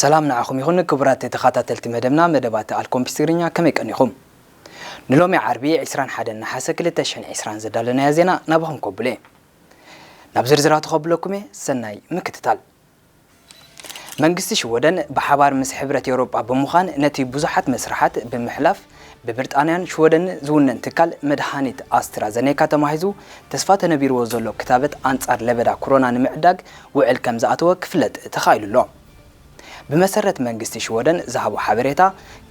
ሰላም ንዓኹም ይኹን ክቡራት ተኸታተልቲ መደብና፣ መደባት ኣልኮምፒስ ትግርኛ፣ ከመይ ቀኒኹም? ንሎሚ ዓርቢ ዕስራን ሓደን ነሓሰ ክልተ ሽሕን ዕስራን ዘዳለናዮ ዜና ናባኹም ከብሎ እየ። ናብ ዝርዝራቱ ከብለኩም እየ፣ ሰናይ ምክትታል። መንግስቲ ሽወደን ብሓባር ምስ ሕብረት ኤውሮጳ ብምዃን ነቲ ብዙሓት መስርሓት ብምሕላፍ ብብሪጣንያን ሽወደን ዝውነን ትካል መድሃኒት ኣስትራዘኔካ ተማሂዙ ተስፋ ተነቢርዎ ዘሎ ክታበት ኣንጻር ለበዳ ኮሮና ንምዕዳግ ውዕል ከም ዝኣተወ ክፍለጥ ተኻኢሉ ኣሎ። ብመሰረት መንግስቲ ሽወደን ዝሃቦ ሓበሬታ፣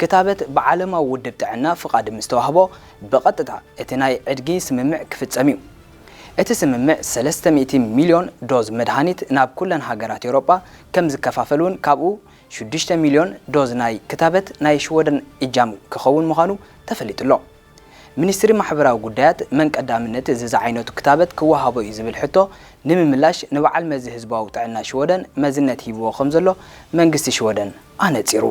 ክታበት ብዓለማዊ ውድብ ጥዕና ፍቓድ ምስ ተዋህቦ፣ ብቐጥታ እቲ ናይ ዕድጊ ስምምዕ ክፍጸም እዩ። እቲ ስምምዕ ሰለስተ ሚእቲ ሚልዮን ዶዝ መድሃኒት ናብ ኩለን ሃገራት ኤውሮጳ ከም ዝከፋፈል እውን፣ ካብኡ ሽዱሽተ ሚልዮን ዶዝ ናይ ክታበት ናይ ሽወደን እጃም ክኸውን ምዃኑ ተፈሊጡ ኣሎ። ሚኒስትሪ ማሕበራዊ ጉዳያት፣ መን ቀዳምነት እዚ ዝዓይነቱ ክታበት ክወሃቦ እዩ ዝብል ሕቶ ንምምላሽ፣ ንበዓል መዚ ህዝባዊ ጥዕና ሽወደን መዝነት ሂብዎ ከም ዘሎ መንግስቲ ሽወደን ኣነጺሩ።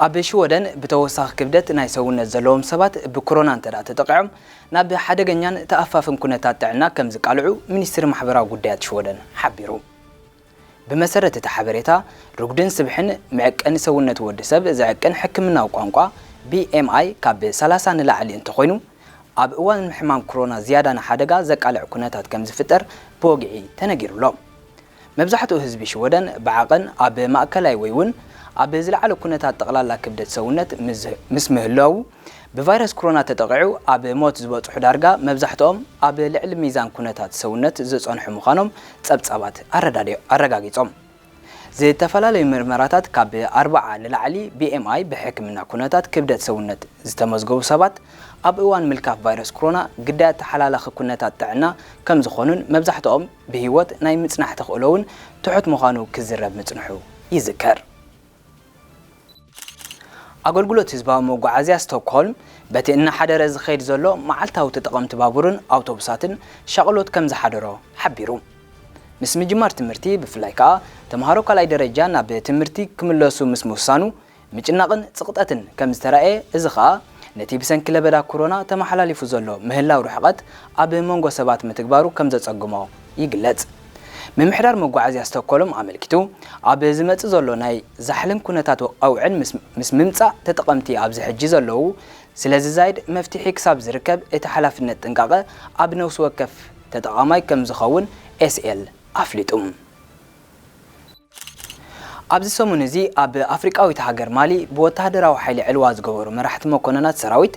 ኣብ ሽወደን ብተወሳኺ ክብደት ናይ ሰውነት ዘለዎም ሰባት ብኮሮና እንተ ደኣ ተጠቒዖም፣ ናብ ሓደገኛን ተኣፋፍን ኩነታት ጥዕና ከም ዝቃልዑ ሚኒስትሪ ማሕበራዊ ጉዳያት ሽወደን ሓቢሩ። ብመሰረት እቲ ሓበሬታ፣ ርጉድን ስብሕን መዐቀኒ ሰውነት ወዲ ሰብ ዘዐቅን ሕክምናዊ ቋንቋ፣ ቢ ኤም ኣይ፣ ካብ ሰላሳ ንላዕሊ እንተኾይኑ፣ ኣብ እዋን ሕማም ኮሮና ዝያዳ ንሓደጋ ዘቃልዕ ኩነታት ከም ዝፍጠር ብወግዒ ተነጊሩ ኣሎ። መብዛሕትኡ ህዝቢ ሽወደን ብዓቐን ኣብ ማእከላይ ወይ እውን ኣብ ዝለዓለ ኩነታት ጠቕላላ ክብደት ሰውነት ምስ፣ ምስ ምህላዉ፣ ብቫይረስ ኮሮና ተጠቒዑ ኣብ ሞት ዝበጽሑ ዳርጋ መብዛሕትኦም ኣብ ልዕሊ ሚዛን ኩነታት ሰውነት ዝጸንሑ ምዃኖም ጸብጻባት ኣረዳዲ-፣ ኣረጋጊጾም። ዝተፈላለዩ ምርመራታት ካብ ኣርብዓ ንላዕሊ ቢ ኤም ኣይ ብሕክምና ኩነታት ክብደት ሰውነት ዝተመዝገቡ ሰባት ኣብ እዋን ምልካፍ ቫይረስ ኮሮና ግዳያት ተሓላላኺ ኩነታት ጥዕና ከም ዝኾኑን መብዛሕትኦም ብህይወት ናይ ምጽናሕ ተኽእሎ እውን ትሑት ምዃኑ ክዝረብ ምጽንሑ ይዝከር። ኣገልግሎት ህዝባዊ መጓዓዝያ ስቶክሆልም በቲ እናሓደረ ዝኸይድ ዘሎ መዓልታዊ ተጠቐምቲ ባቡርን ኣውቶቡሳትን ሻቕሎት ከም ዝሓደሮ ሓቢሩ። ምስ ምጅማር ትምህርቲ፣ ብፍላይ ከኣ ተምሃሮ ካልኣይ ደረጃ ናብ ትምህርቲ ክምለሱ ምስ ምውሳኑ፣ ምጭናቕን ጽቕጠትን ከም ዝተራእየ፣ እዚ ኸኣ ነቲ ብሰንኪ ለበዳ ኮሮና ተመሓላሊፉ ዘሎ ምህላው ርሕቐት ኣብ መንጎ ሰባት ምትግባሩ ከም ዘጸግሞ ይግለጽ። ምምሕዳር መጓዓዝያ ስቶክሆልም ኣመልኪቱ፣ ኣብ ዝመጽእ ዘሎ ናይ ዛሕልን ኩነታት ቀውዕን ምስ፣ ምስ ምምጻእ ተጠቐምቲ ኣብዚ ሕጂ ዘለዉ ስለ ዝዛይድ መፍትሒ ክሳብ ዝርከብ እቲ ሓላፍነት ጥንቃቐ ኣብ ነፍሲ ወከፍ ተጠቓማይ ከም ዝኸውን ኤስ ኤል ኣፍሊጡ። ኣብዚ ሰሙን እዚ ኣብ ኣፍሪቃዊት ሃገር ማሊ ብወተሃደራዊ ሓይሊ ዕልዋ ዝገበሩ መራሕቲ መኮነናት ሰራዊት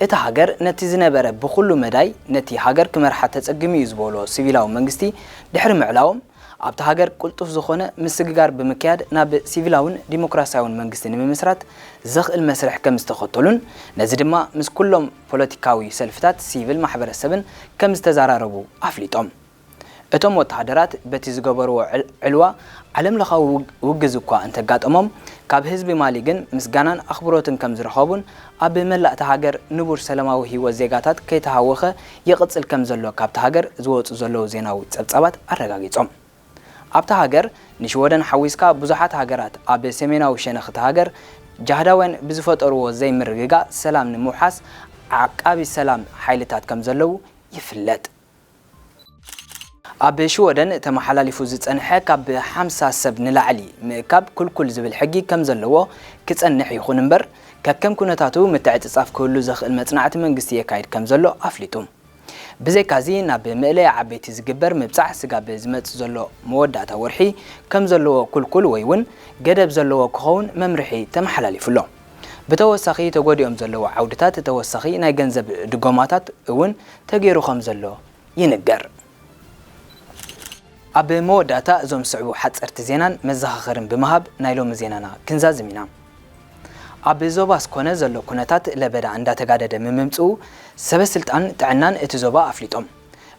እታ ሃገር ነቲ ዝነበረ ብኹሉ መዳይ ነቲ ሃገር ክመርሓ ተጸጊሙ እዩ ዝበሎ ሲቪላዊ መንግስቲ ድሕሪ ምዕላዎም፣ ኣብታ ሃገር ቅልጡፍ ዝኾነ ምስግጋር ብምክያድ ናብ ሲቪላውን ዲሞክራሲያውን መንግስቲ ንምምስራት ዘኽእል መስርሕ ከም ዝተኸተሉን፣ ነዚ ድማ ምስ ኩሎም ፖለቲካዊ ሰልፍታት፣ ሲቪል ማሕበረሰብን ከም ዝተዘራረቡ ኣፍሊጦም። እቶም ወተሃደራት በቲ ዝገበርዎ ዕል-፣ ዕልዋ ዓለምለኻዊ ውግ-፣ ውግዝ እኳ እንተጋጠሞም፣ ካብ ህዝቢ ማሊ ግን ምስጋናን ኣኽብሮትን ከም ዝረኸቡን፣ ኣብ መላእ እታ ሃገር ንቡር ሰላማዊ ህይወት ዜጋታት ከይተሃወኸ ይቕጽል ከም ዘሎ ካብታ ሃገር ዝወጹ ዘለዉ ዜናዊ ጸብጻባት ኣረጋጊጾም። ኣብታ ሃገር፣ ንሽወደን ሓዊስካ ብዙሓት ሃገራት ኣብ ሰሜናዊ ሸነኽ እታ ሃገር ጃህዳውያን ብዝፈጠርዎ ዘይምርግጋእ ሰላም ንምውሓስ ዓቃቢ ሰላም ሓይልታት ከም ዘለዉ ይፍለጥ። ኣብ ሽወደን ተመሓላሊፉ ዝጸንሐ ካብ ሓምሳ ሰብ ንላዕሊ ምእካብ ክልኩል ዝብል ሕጊ ከም ዘለዎ ክጸንሕ ይኹን እምበር፣ ከከም ኩነታቱ ምትዕጽጻፍ ክህሉ ዘኽእል መጽናዕቲ መንግስቲ የካይድ ከም ዘሎ ኣፍሊጡ። ብዘይካዚ፣ ናብ መእለያ ዓበይቲ ዝግበር ምብጻሕ ስጋብ ዝመጽእ ዘሎ መወዳእታ ወርሒ ከም ዘለዎ ክልኩል ወይ እውን ገደብ ዘለዎ ክኸውን መምርሒ ተመሓላሊፉ ኣሎ። ብተወሳኺ፣ ተጎዲኦም ዘለዉ ዓውድታት ተወሳኺ ናይ ገንዘብ ድጎማታት እውን ተገይሩ ከም ዘሎ ይንገር። ኣብ መወዳእታ፣ እዞም ዝስዕቡ ሓጸርቲ ዜናን መዘኻኸርን ብምሃብ ናይ ሎሚ ዜናና ክንዛዝም ኢና። ኣብ ዞባ ስኮነ ዘሎ ኩነታት ለበዳ እንዳተጋደደ ብምምጽኡ፣ ሰበ ስልጣን ጥዕናን እቲ ዞባ ኣፍሊጦም።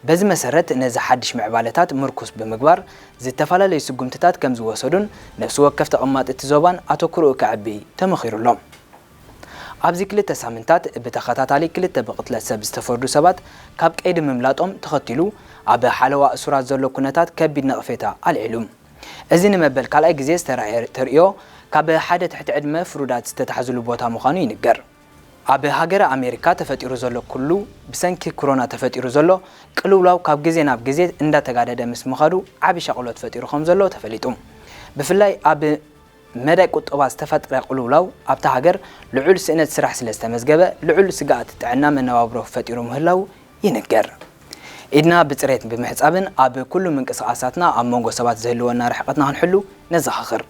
በዚ መሰረት፣ ነዚ ሓድሽ ምዕባለታት ምርኩስ ብምግባር፣ ዝተፈላለዩ ስጉምትታት ከም ዝወሰዱን ነፍሲ ወከፍ ተቐማጢ እቲ ዞባን ኣተኩሮኡ ከዕቢ ተመኺሩ ኣሎ። ኣብዚ ክልተ ሳምንታት ብተኸታታሊ ክልተ ብቕትለት ሰብ ዝተፈርዱ ሰባት ካብ ቀይዲ ምምላጦም ተኸቲሉ፣ ኣብ ሓለዋ እሱራት ዘሎ ኩነታት ከቢድ ነቕፌታ ኣልዒሉ። እዚ ንመበል ካልኣይ ግዜ ዝተራእየ ተርእዮ፣ ካብ ሓደ ትሕቲ ዕድመ ፍሩዳት ዝተታሕዝሉ ቦታ ምዃኑ ይንገር። ኣብ ሃገረ ኣሜሪካ ተፈጢሩ ዘሎ ኩሉ ብሰንኪ ክሮና ተፈጢሩ ዘሎ ቅልውላው ካብ ግዜ ናብ ግዜ እንዳተጋደደ ምስ ምኻዱ ዓቢ ሻቕሎት ፈጢሩ ከም ዘሎ ተፈሊጡ። ብፍላይ ኣብ መዳይ ቁጠባ ዝተፈጥረ ቅልውላው ኣብታ ሃገር ልዑል ስእነት ስራሕ ስለ ዝተመዝገበ ልዑል ስግኣት ጥዕና መነባብሮ ፈጢሩ ምህላው ይንገር። ኢድና ብፅሬት ብምሕፃብን ኣብ ኩሉ ምንቅስቓሳትና ኣብ መንጎ ሰባት ዝህልወና ርሕቐትና ክንሕሉ ነዘኻኽር።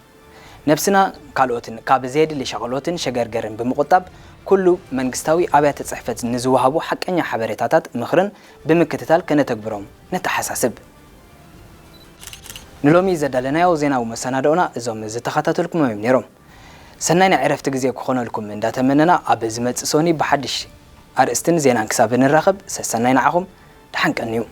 ነብስና ካልኦትን ካብ ዘየድሊ ሻቕሎትን ሸገርገርን ብምቑጣብ ኩሉ መንግስታዊ ኣብያተ ፅሕፈት ንዝወሃቡ ሓቀኛ ሓበሬታታት ምኽርን ብምክትታል ከነተግብሮም ነተሓሳስብ። ንሎሚ ዘዳለናዮ ዜናዊ መሰናዶና እዞም ዝተኸታተልኩሞም እዮም ነይሮም። ሰናይ ናይ ዕረፍቲ ግዜ ክኾነልኩም እንዳተመነና ኣብ ዝመጽእ ሶኒ ብሓድሽ ኣርእስትን ዜናን ክሳብ ንራኸብ ሰሰናይ ንዓኹም ደሓን ቀንዩ።